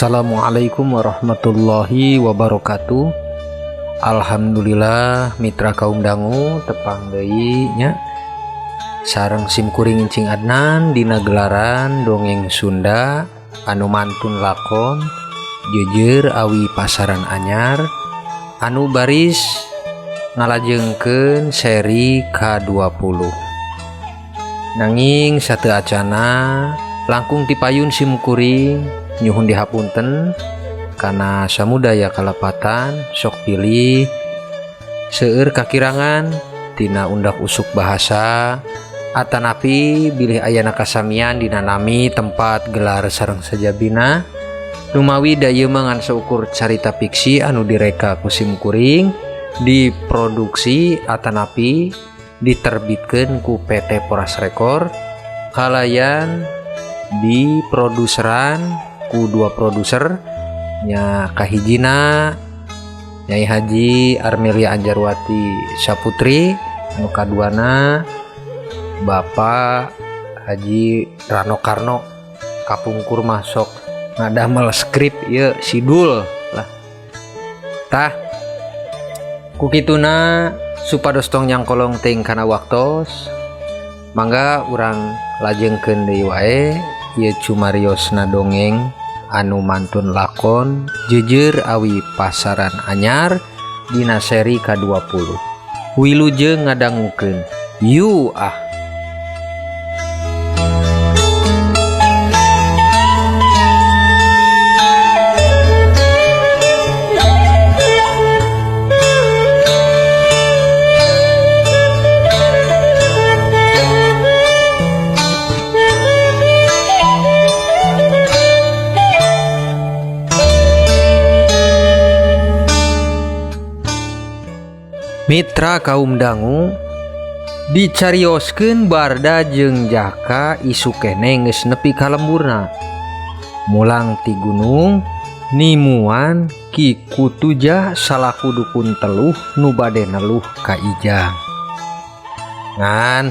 Assalamualaikum warahmatullahi wabarakatuh. Alhamdulillah mitra kaum dangu tepang deui nya sareng simkuring Incing Adnan dina gelaran dongeng Sunda anu mantun lakon Jeujeur Awi Pasaran Anyar anu baris ngalajengkeun seri ka-20. Nanging sateu acana langkung tipayun simkuring nyuhun dihapunten kana samudaya kalepatan sok pilih seueur kakirangan tina undak usuk bahasa atanapi bilih ayana kasamian dina nami tempat gelar sareng sajabina lumawi da ieu mah ngan saukur carita fiksi anu direka ku simkuring diproduksi atanapi diterbitkeun ku PT Poras Rekor kalayan diproduseran ku dua produser nya kahijina Nyai Haji Armelia Anjarwati Saputri anu kaduana Bapak Haji Rano Karno kapungkur masuk ngadamel skrip ieu sidul lah tah kukituna supados tong nyangkolong teuing kana waktos mangga urang lajengkeun deui wae ieu cumariosna dongeng anu mantun lakon Jeujeur Awi Pasaran Anyar dina seri ka-20. Wilujeng ngadangukeun. Yu ah. Mitra kaum dangu dicarioskeun Barda jeung Jaka isuk keneh geus nepi ka lemburna. Mulang ti gunung nimuan Ki Kutuja salaku dukun teluh nu bade neluh ka Ijang. Ngan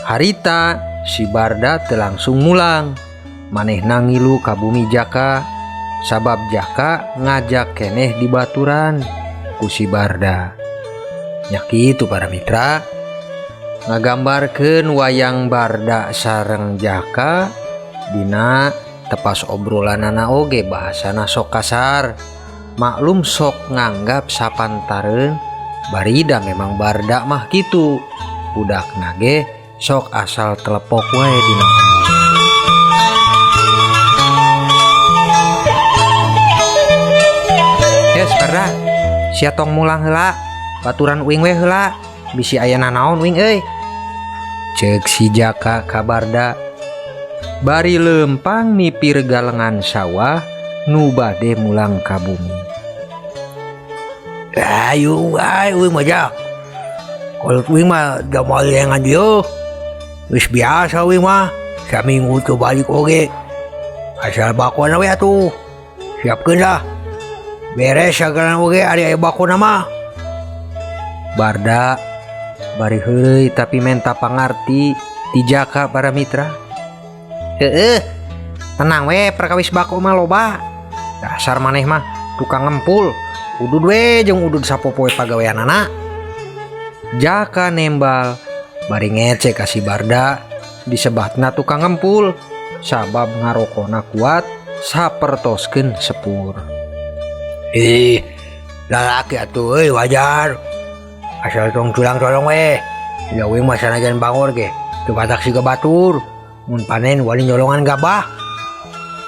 harita si Barda teu langsung mulang, manehna ngilu ka bumi Jaka sabab Jaka ngajak keneh di baturan ku si Barda. Nya kitu para mitra ngagambarkeun wayang Barda sareng Jaka dina tepas obrolanana oge bahasana sok kasar. Maklum sok nganggap sapantareun barida memang Barda mah kitu. Budakna ge sok asal telepok wae dina omong. Yes, Barda. Sia tong mulang heula, baturan uing we heula, bisi aya nanaon uing euy. Ceuk si Jaka ka Barda. Bari leumpang mipir galengan sawah nu bade mulang ka bumi. Ayo wae uing mah Jak. Kalau uing mah da moal lengan dieu. Geus biasa uing mah, saminggu teu balik oge. Asal bakona we atuh. Siapkeun lah. Beres sagalan oge ari aya bakona mah. Barda bari heureuy tapi menta pangarti ti Jaka para mitra. Heeh, tenang we perkawis bako mah loba. Dasar maneh mah tukang ngempul. Udud we jeung udud sapopoe pagaweanana. Jaka nembal bari ngece ka si Barda disebatna tukang ngempul sabab ngarokona kuat sapertoskeun sepur. Ih, lalaki atuh euy wajar. Asal tong culang colong we. Da uing mah sanajan bangor ge teu batak siga batur. Mun panen wali nyolongan gabah.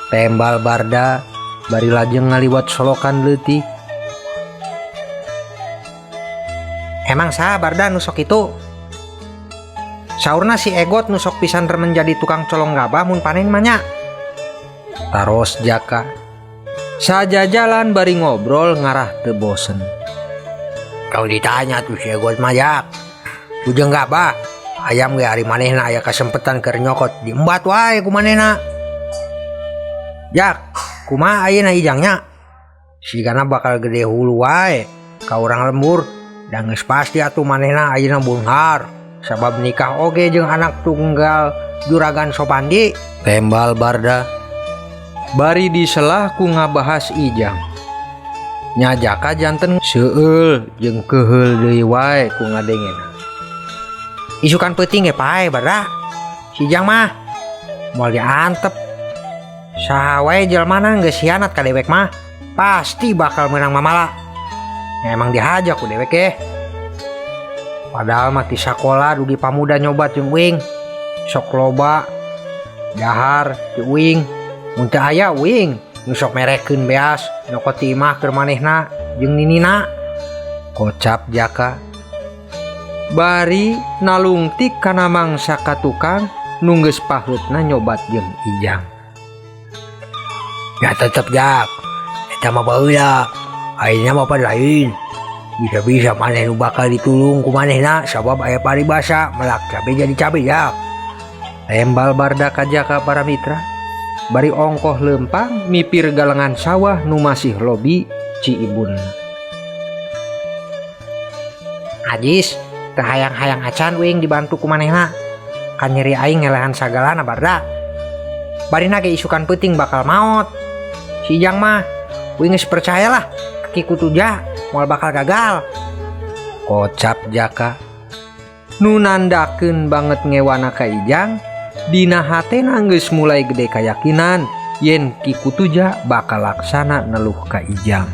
Tembal Barda bari lajeng ngaliwat solokan leutik. Emang saha Barda nu sok itu? Saurna si Egot nu sok pisan remen jadi tukang colong gabah mun panen mah nya. Taros Jaka. Sajajalan bari ngobrol ngarah teu bosen. Kalau ditanya tuh si Egot mah Jak. Ujeng gabah, ayam ge ari manehna aya kasempetan keur nyokot diembat wae ku manehna. Jak, kumaha ayeuna ijangnya? Sigana bakal gede hulu wae ka urang lembur. Da geus pasti atuh manehna ayeuna beunghar sabab nikah oge jeung anak tunggal Juragan Sopandi. Tembal Barda. Bari diselah ku ngabahas Ijang. Nya Jaka janten seueul jeung keuheul deui wae ku ngadengena. Isukan peuting ge pae Barda. Si Ijang mah moal diantep. Saha wae jelmana geus hianat ka dewek mah pasti bakal meunang mamala. Ya, emang dihaja ku dewek ge. Padahal mah ti sakola dugi pamuda nyobat jeung uing. Sok loba dahar ti uing. Mun teu aya uing nu sok merekeun beas nyokot ti imah keur manehna jeung ninina. Kocap Jaka. Bari nalungtik kana mangsa ka tukang nu geus paheutna nyobat jeung Ijang. Ya tetep Jak, eta mah baheula. Ayeuna mah pan lain. Bisa-bisa maneh nu bakal ditulung ku manehna sabab aya paribasa melak cabe jadi cabe Jak. Tembal Barda ka Jaka para mitra. Bari ongkoh leumpang mipir galengan sawah nu masih lobi Ciibun. Ajis, teu hayang-hayang acan uing dibantu ku manehna. Kan nyeri aing ngelehan sagalana Barda. Barina ge isukan peuting bakal maot. Si Ijang mah uing geus percayalah Ki Kutuja moal bakal gagal. Kocap Jaka. Nu nandakeun banget ngewana ka Ijang, dina hatena geus mulai gede kayakinan yen Ki Kutuja bakal laksana neluh ka Ijang.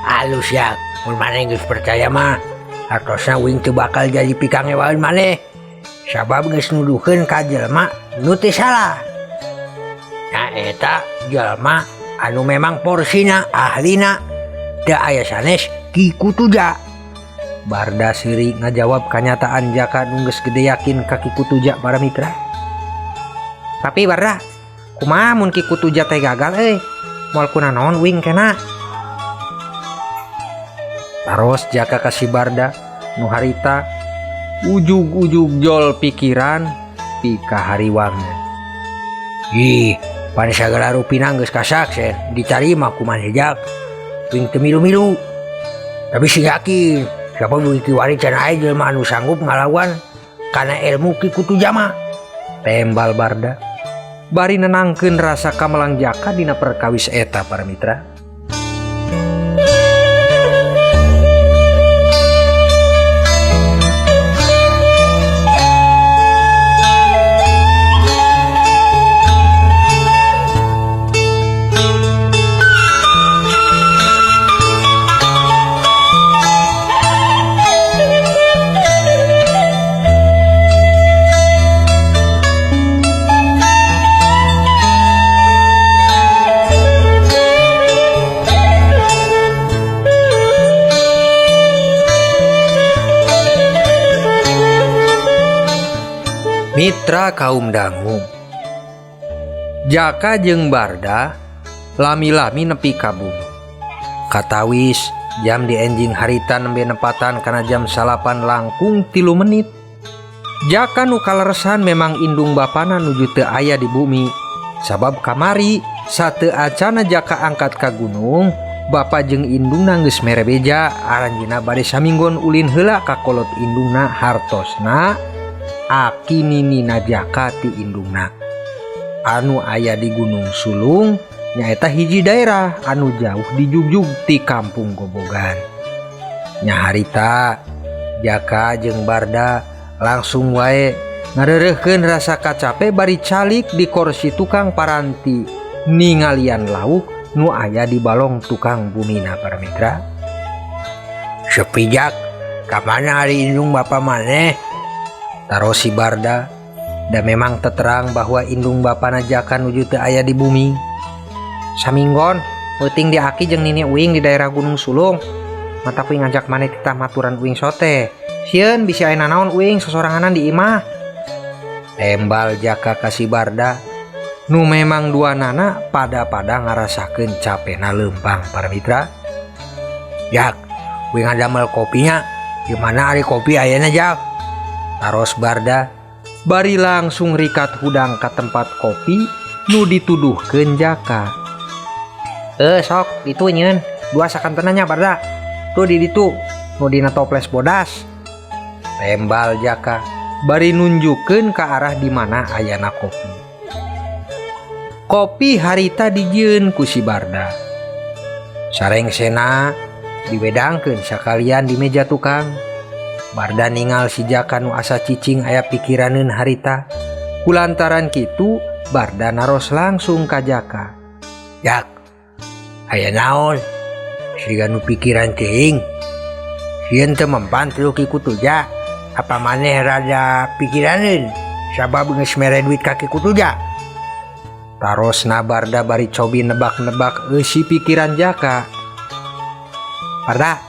Alus ya, mun maneh geus percaya mah, hartosna uing teu bakal jadi pikangewaeun maneh. Sabab geus nuduhkeun ka jelema nu teu salah. Nah eta jelema anu memang porsina ahlina teu aya sanes Ki Kutuja. Barda seuri ngajawab kanyataan Jaka nu geus gede yakin ka Ki Kutuja para mitra. Tapi Barda, kumaha mun Ki Kutuja teh gagal euy? Moal kunanaon uing kena. Taros Jaka ka si Barda nu harita ujug-ujug jol pikiran pikahariwangna. Ih, pan sagala rupina geus kasaksen ditarima ku maneh Jak. Uing teu milu-milu. Tapi sing yakin, siapa dugi kiwari can aya jelema anu sanggup ngalawan kana ilmu Ki Kutuja mah. Tembal Barda bari nenangkeun rasa kamelang Jaka dina perkawis eta para mitra. Mitra kaum dangu, Jaka jeung Barda lami-lami nepi ka bumi. Katawis jam di enjing harita nembe nepatan kana jam 9 langkung 3 menit. Jaka nu kaleresan memang indung bapana nuju teu aya di bumi. Sabab kamari sateu acana Jaka angkat ka gunung, bapa jeung indungna geus mere beja aranjeunna bade saminggon ulin heula ka kolot indungna hartosna aki ninina Jaka ti indungna. Anu aya di Gunung Sulung nyaeta hiji daerah anu jauh dijugjug ti kampung Gobogan. Nya harita Jaka jeung Barda langsung wae ngareureurkeun rasa kacape bari calik di kursi tukang paranti ningalian lauk nu aya di balong tukang bumina para mitra. Sepi Jak, ka mana ari indung bapa maneh? Taros si Barda, da memang terang bahwa indung bapana Jaka nuju teu aya di bumi. Saminggon peuting di aki jeung nini uing di daerah Gunung Sulung. Mata kuing ngajak maneh titah maturan uing sote. Sieun bisi aya nanaon uing sosoranganan di imah. Tembal Jaka ka si Barda nu memang dua nana pada-pada ngarasakeun capena leumpang para mitra. Jak, uing ngadamel kopinya. Di mana ari kopi ayana Jak? Taros Barda bari langsung rikat hudang ka tempat kopi nu dituduhkeun Jaka. Sok itu nyeun dua sakantenanya Barda. Tuh di ditu nu dina toples bodas. Tembal Jaka bari nunjukeun ka arah di mana ayana kopi. Kopi harita dijieun ku si Barda. Sarengsena diwedangkeun sakalian di meja tukang. Barda ningal si Jaka nu asa cicing aya pikiraneun harita. Kulantaran kitu Barda naros langsung ka Jaka. Jak, aya naon? Siga nu pikiran teuing. Sieun teu mempan teu Ki Kutuja. Apa maneh rada pikiraneun sabab geus mere duit ka Ki Kutuja? Tarosna Barda bari cobi nebak-nebak eusi pikiran Jaka. Barda,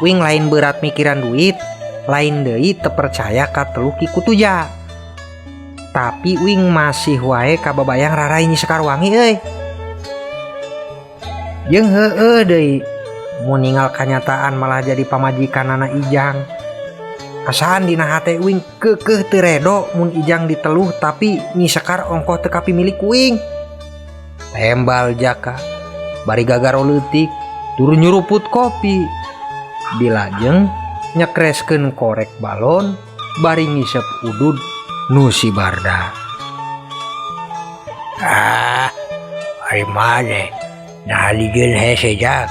uing lain berat mikiran duit, lain deui teu percaya ka telu Ki Kutuja. Tapi uing masih wae kababayang rarai Nyi Sekarwangi euy. Jeung heueuh deui mun ningal kanyataan malah jadi pamajikanana Ijang. Asaan dina hate uing keukeuh teu redo mun Ijang diteluh tapi Nyi Sekar ongkoh teu kapimilik uing. Tembal Jaka bari gagaro leutik tur nyuruput kopi. Dilajeng nyekreskeun korek balon bari ngisep udud nu si Barda. Ah, ari maneh nah dijieun hese Jak.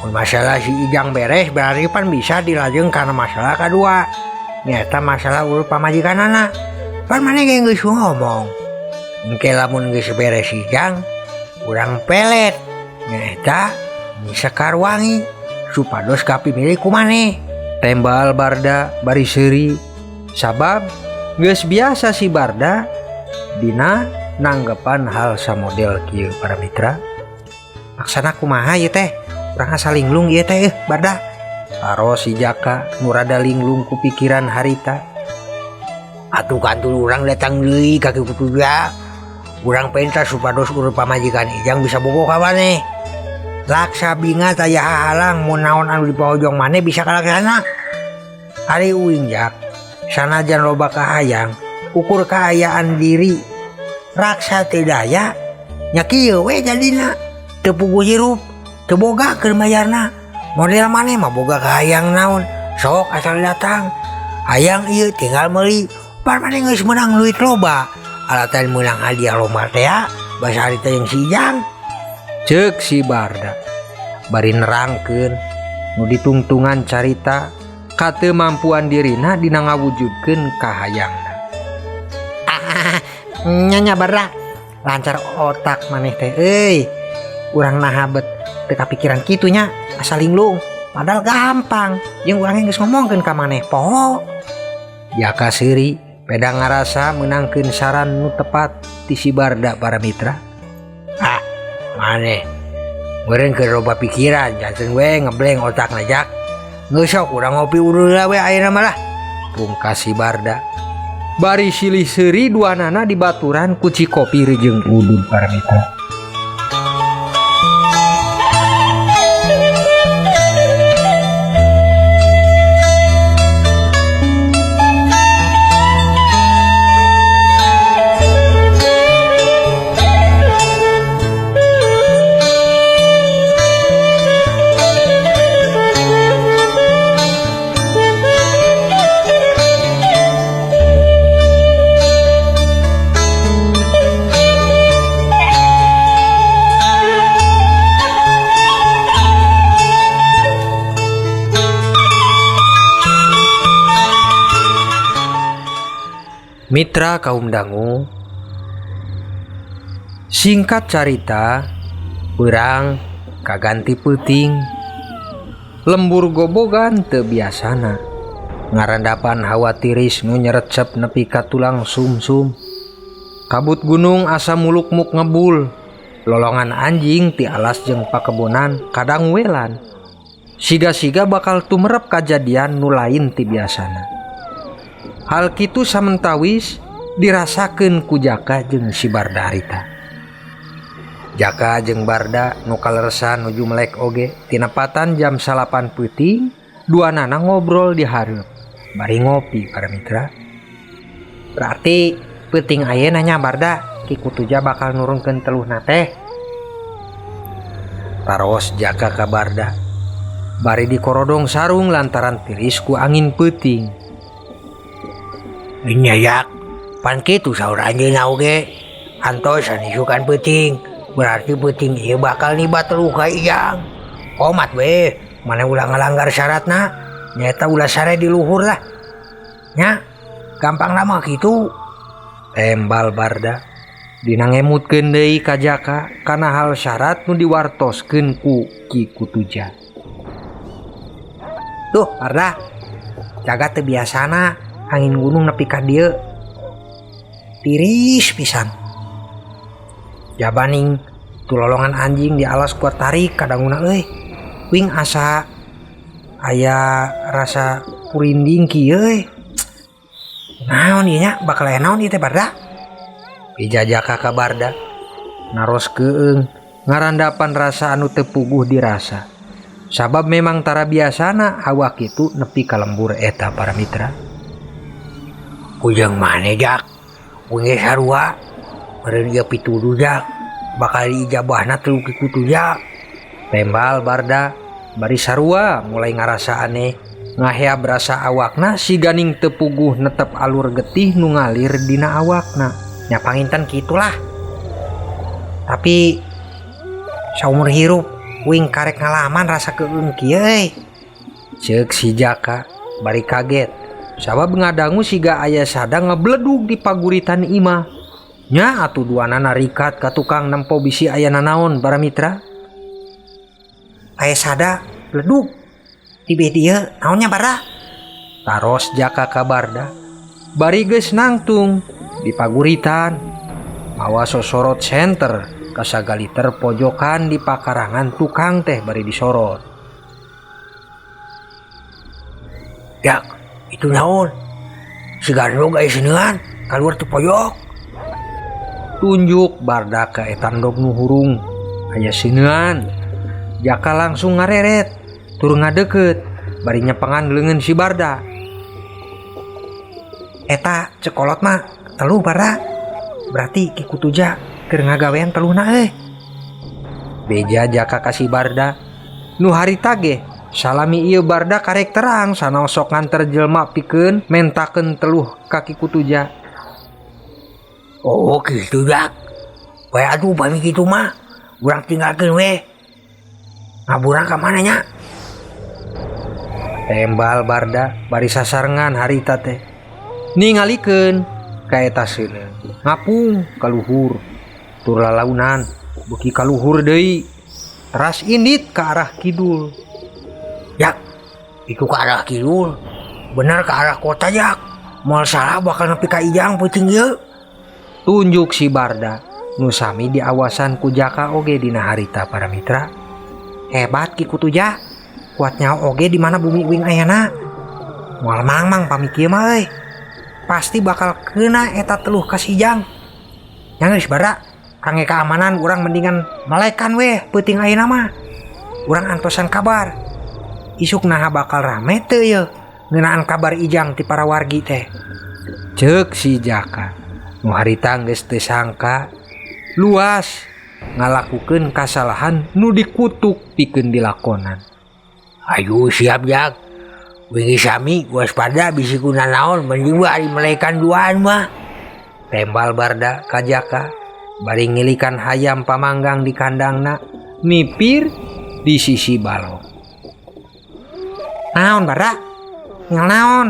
Mun masalah si Ijang beres berarti pan bisa dilajeng kana masalah kadua. Nyaeta masalah urut pamajikanana. Pan maneh ge geus ngomong. Engke lamun geus beres si Ijang, urang pelet. Nyaeta Nyi Sekarwangi supados kapimilik ku maneh. Tembal Barda bari seuri sabab geus biasa si Barda dina nanggepan hal samodel kieu para mitra. Maksana kumaha ieu teh? Urang asa linglung ieu teh Barda. Taros si Jaka nu rada linglung ku pikiran harita. Atuh kantul urang datang deui ka Ki Kutuja. Urang penta supados urut pamajikan Ijang bisa bogoh ka maneh. Laksa binga taya hahalang mun naon anu dipahojong maneh bisa kalaksana. Ari uing Jak, sanajan loba kahayang, ukur kaayaan diri raksa teu daya nya kieu we jadina. Teu puguh hirup, teu boga keur mayarna. Model maneh mah boga kahayang naon, sok asal datang. Hayang ieu tinggal meuli, pan maneh geus meunang duit loba. Alatan meunang hadiah lomba teh basa harita jeung si Ijang. Ceuk si Barda bari nerangkeun nu ditungtungan carita katemampuan dirina dina ngawujudkeun kahayangna. Ah, nya Barda, lancar otak maneh teh euy. Urang naha bet teu kapikiran kitu nya, asa linglung. Padahal gampang, jeung urang geus ngomongkeun ka maneh poho. Jaka seuri peda ngarasa meunangkeun saran nu tepat ti si Barda para mitra. Ah, maneh meureun keur loba pikiran janten we ngebleng otakna Jak. Geus sok urang ngopi ureula we ayeuna mah lah. Pungkas si Barda. Bari silih seuri duanana dibaturan ku cikopi rejeung udud para mitra. Mitra kaum dangu, singkat carita, beurang kaganti peuting, lembur gobogan teu biasana, ngarandapan hawa tiris nu nyerecep nepi ka tulang sumsum, kabut gunung asa muluk-muk ngebul, lolongan anjing ti alas jeung pakebonan kadang welan, siga-siga bakal tumerep kajadian nu lain ti biasana. Hal kitu samentawis dirasakeun ku Jaka jeung si Barda harita. Jaka jeung Barda nu kaleresan nuju melek oge tinapatan jam 9 peuting duanana ngobrol di hareup bari ngopi para mitra. Berarti peuting ayeuna nya Barda Ki Kutuja bakal nurunkeun teluhna teh. Taros Jaka ka Barda bari dikorodong sarung lantaran tiris ku angin peuting. Nya Jak, pan kitu saur anjeunna oge. Antosan isukan peuting, berarti peuting ieu bakal nibat teluh ka Ijang. Komat we, maneh ulah ngalanggar syaratna, nyaeta ulah sare di luhur lah. Nya, gampang mah kitu. Tembal Barda dina ngemutkeun deui ka Jaka kana hal syarat nu diwartoskeun ku Ki Kutuja. Duh, Barda, jaga teu biasana angin gunung nepi ka dieu. Tiris pisan. Jabaning tulolongan anjing di alas kuat tarik kadanguna euy. Wing asa aya rasa purinding kieu euy. Naon ieu nya bakal aya naon ieu teh Barda? Bija Jaka ka Barda naros keung ngarandapan rasa anu teu puguh dirasa. Sabab memang tara biasana hawa kitu nepi ka lembur eta para mitra. Ujang maneh Jak, wing ge sarua meureun ieu pituduh Jak, bakal diijabahna teu Ki Kutuja. Tembal Barda bari sarua mulai ngarasa aneh, ngaheab rasa awakna si ganing teu puguh netep alur getih nu ngalir dina awakna. Nya panginten kitulah. Tapi saumur hirup wing karek ngalaman rasa keung kieu euy. Ceuk si Jaka bari kaget sabab ngadangu siga aya sada ngebledug di paguritan imah. Nya atuh duanana rikat ka tukang nempo bisi aya nanaon para mitra. Aya sada bledug di beh dieu naonnya Barda? Taros Jaka ka Barda bari geus nangtung di paguritan mawa sosorot senter kasagaliter pojokan di pakarangan tukang teh bari disorot. Jak, itu naon? Si gandog aya seunean kaluar ti pojok. Tunjuk Barda ka eta ndog nu hurung aya seunean. Jaka langsung ngareret tur ngadeukeut bari nyepengan leungeun si Barda. Eta cekolot mah teluh Barda. Berarti Ki Kutuja keur ngagawean teluhna euy. Beja Jaka ka si Barda. Nu harita ge salami ieu Barda karek terang sanaos sok nganter jelema pikeun mentakeun teluh ka Ki Kutuja. Oh kitu Jak. Bae atuh pami kitu mah urang tinggalkeun we. Ngaburang ka mana nya? Tembal Barda bari sasarengan harita teh. Ningalikeun ka eta seuneun. Ngapung ka luhur. Tur lalaunan beuki ka luhur deui. Teras indit ka arah kidul. Jak, itu ka arah kidul. Bener ka arah kota Jak. Moal salah bakal nepi ka Ijang peuting ieu. Tunjuk si Barda nu sami diawasan ku Jaka oge dina harita para mitra. Hebat Ki Kutuja. Kuatnya oge di mana bumi uing ayana. Moal mangmang pami kieu mah euy. Pasti bakal kena eta teluh ka si Ijang. Nya geus Barda, kangge keamanan urang mendingan malekan weh peuting ayeuna mah. Urang antosan kabar. Isuk naha bakal rame teu yeuh ngeunaan kabar Ijang ti para wargi teh. Ceuk si Jaka nu harita geus teu sangka luas ngalakukeun kasalahan nu dikutuk pikeun dilakonan. Ayo siap Jak. Wingi sami waspada bisi kuna naon mending we ari melekan duaan mah. Tembal Barda ka Jaka bari ngilikan hayam pamanggang di kandangna nipir di sisi balong. Naon Barda? Ngal naon?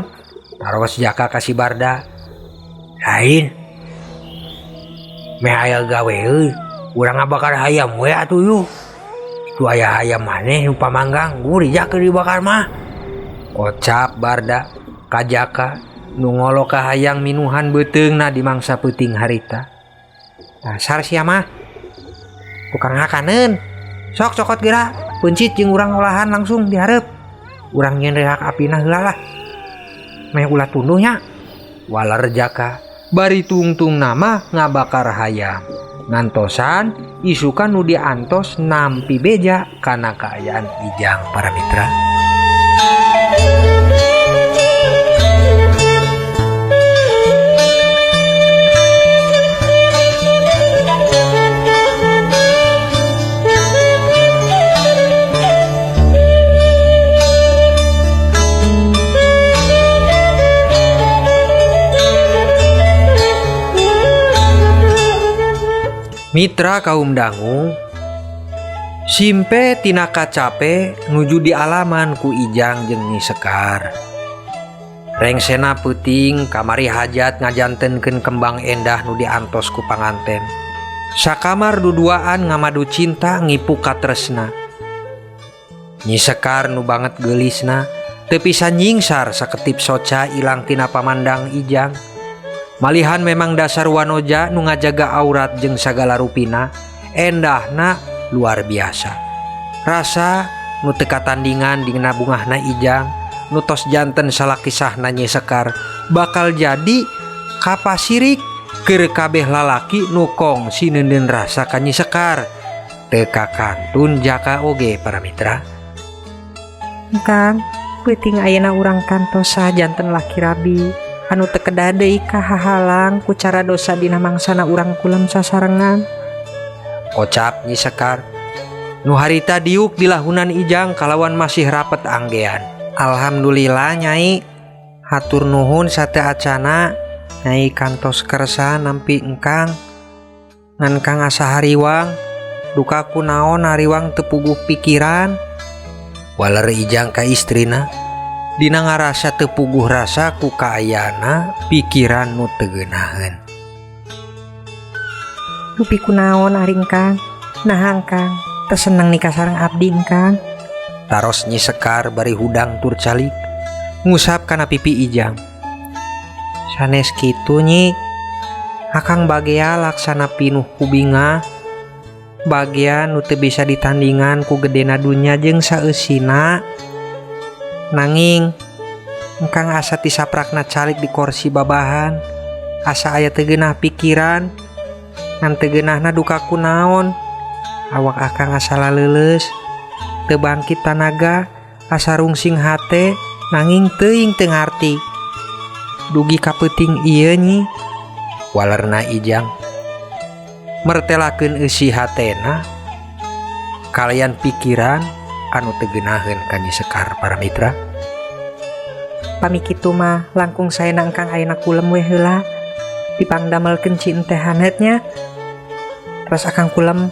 Taros Jaka ka si Barda. Lain. Meh aya gawe euy, urang ngabakar hayam we atuh yuh. Itu aya hayam maneh nu pamanggang, gurih Jak keur dibakar mah. Kocap Barda ka Jaka nu ngolok ka hayang minuhan beuteungna di mangsa peuting harita. Dasar sia mah. Tukang ngakaneun. Sok cokot geura, peuncit jeung urang olahan langsung dihareup. Urang nyeun rehak apina heula lah. Meh ulah tunduh nya. Waler Jaka bari tungtung nama ngabakar hayam. Ngantosan isukan nu diantos nampi beja kana kaayaan Ijang para mitra. Mitra kaum dangu simpe tina kacape nuju dialaman ku Ijang jeung Nyi Sekar. Rengsena peuting kamari hajat ngajantenkeun kembang endah nu diantos ku panganten. Sakamar duduaan ngamadu cinta ngipu katresna. Nyi Sekar nu banget geulisna teu bisa nyingsar saketip soca ilang tina pamandang Ijang. Malihan memang dasar wanoja nu ngajaga aurat jeung sagala rupina, endahna luar biasa. Rasa nu teu katandingan dina bungahna Ijang, nu tos janten salakisahna Nyi Sekar, bakal jadi kapasirik keur kabeh lalaki nu kongsi neuneun rasa ka Nyi Sekar. Teu kakantun jaka oge para mitra. Kang, peuting ayeuna urang kantos janten laki rabi. Anu teu kedah deui kahahalang ku cara dosa dina mangsana urang kulem sasarengan. Kocap Nyi Sekar. Nu harita diuk di lahunan Ijang kalawan masih rapet anggean. Alhamdulillah Nyai, hatur nuhun sateu acana Nyai kantos kersa nampi engkang. Ngan kang asa hariwang, duka kunaon hariwang teu puguh pikiran. Waler Ijang ka istrina. Dina ngarasa teu puguh rasa ku kaayana pikiran nu teu geunaheun. Dupi kunaon ari engkang? Naha engkang teu seneng nikah sareng abdi engkang? Taros Nyi Sekar bari hudang tur calik ngusap kana pipi Ijang. Sanes kitu Nyi, akang bagea laksana pinuh ku bingah, bagea nu teu bisa ditandingan ku gedena dunya jeung saeusina. Nanging engkang asa tisaprakna calik di korsi babahan, asa aya teu geunah pikiran, ngan teu geunahna duka kunaon. Awak akang asa laleuleus, teu bangkit tanaga, asa rungsing hate, nanging teuing teu ngarti. Dugi ka peuting ieu Nyi, walerna Ijang mertelakeun eusi hatena kalayan pikiran anu teu geunaheun ka Nyi Sekar para mitra. Pami kitu mah langkung saena engkang ayeuna kulem we heula, dipangdamelkeun cinteh haneut nya. Terus akang kulem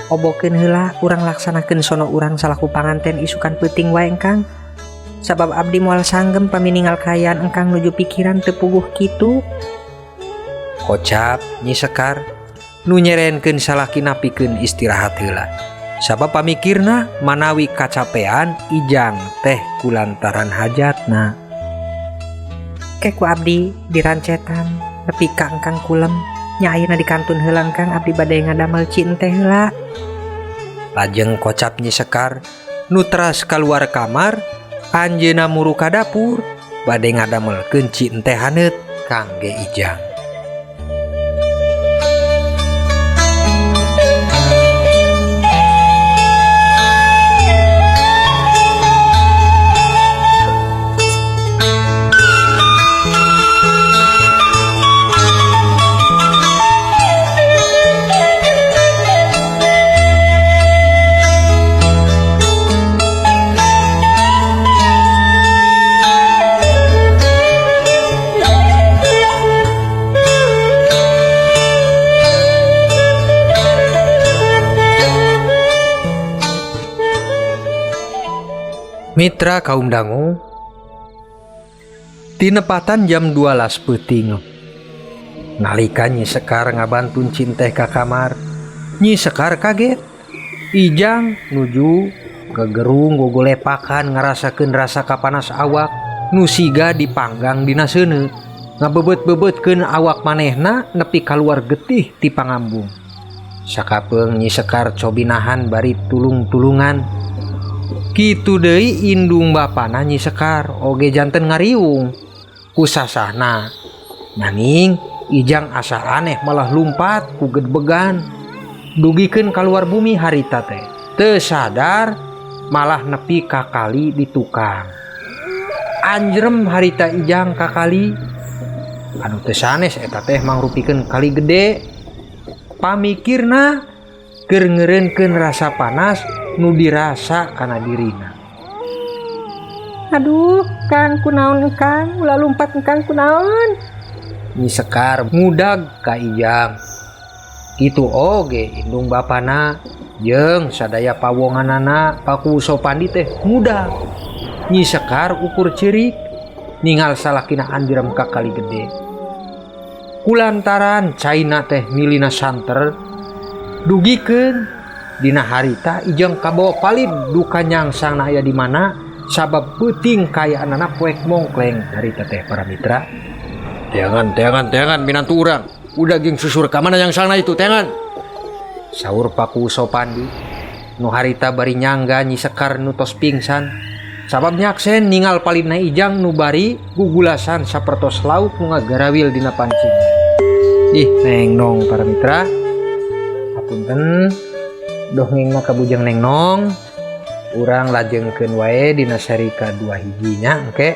obokeun heula, urang laksanakeun sono urang salaku panganten isukan peuting wae engkang. Sabab abdi moal sanggem pami ningal kaayaan engkang nuju pikiran teu puguh kitu. Kocap Nyi Sekar nu nyerenkeun salakina pikeun istirahat heula. Sabab pamikirna manawi kacapean Ijang teh kulantaran hajatna. Ke ku abdi dirancetan nepi ka engkang kulem. Nya ayeuna dikantun heula engkang, abdi bade ngadamel cinteh heula. Lajeng kocap Nyi Sekar nu teras kaluar kamar, anjeunna muru ka dapur bade ngadamelkeun cinteh haneut kangge Ijang. Mitra kaum dangu, tinepatan jam 12 peuting nalika Nyi Sekar ngabantun cinteh ka kamar. Nyi Sekar kaget. Ijang nuju gegerung gogolepakan ngarasakeun rasa kapanas awak nu siga dipanggang dina seuneu, ngabebet-bebetkeun awak manehna nepi kaluar getih ti pangambung. Sakapeung Nyi Sekar cobi nahan bari tulung-tulungan. Kitu deui indung bapana Nyi Sekar oge janten ngariung ku sasahna. Nanging Ijang asa aneh malah lumpat ku gedbegan dugikeun kaluar bumi harita teh. Teu sadar malah nepi ka kali di tukang. Anjrem harita Ijang ka kali anu teu sanes eta teh mangrupikeun kali gede. Pamikirna keur ngeureunkeun rasa panas nu dirasa kana dirina. Aduh, Kang kunaon Kang, ulah lumpat Kang kunaon. Nyi Sekar ngudag ka Ijang. Kitu oge indung bapana jeung sadaya pawonganana Paku Sopandi teh muda. Nyi Sekar ukur ceurik ningal salakina anjrem ka kali gede. Kulantaran caina teh milina santer dugikeun dina harita Ijang kabawa palid duka nyangsangna aya di mana sabab peuting kaayaanana poek mongkleng harita teh para mitra. Teangan, teangan, teangan minantu urang. Udah ging susur ka mana nyangsangna itu, teangan. Saur Paku Sopandi nu harita bari nyangga Nyi Sekar nu tos pingsan sabab nyaksen ningal palidna Ijang nu bari gugulasan sapertos lauk nu ngagarawil dina pancing. Ih, neng nong para mitra. Hapunten dongengna kabujeng neng nong. Urang lajengkeun wae dina seri kadua hijinya engke.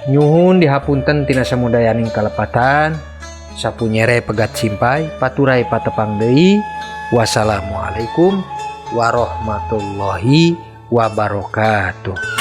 Nyuhun dihapunten tina samudayaning kalepatan. Sapunyere pegat simpai paturai patepang deui. Wassalamualaikum warahmatullahi wabarakatuh.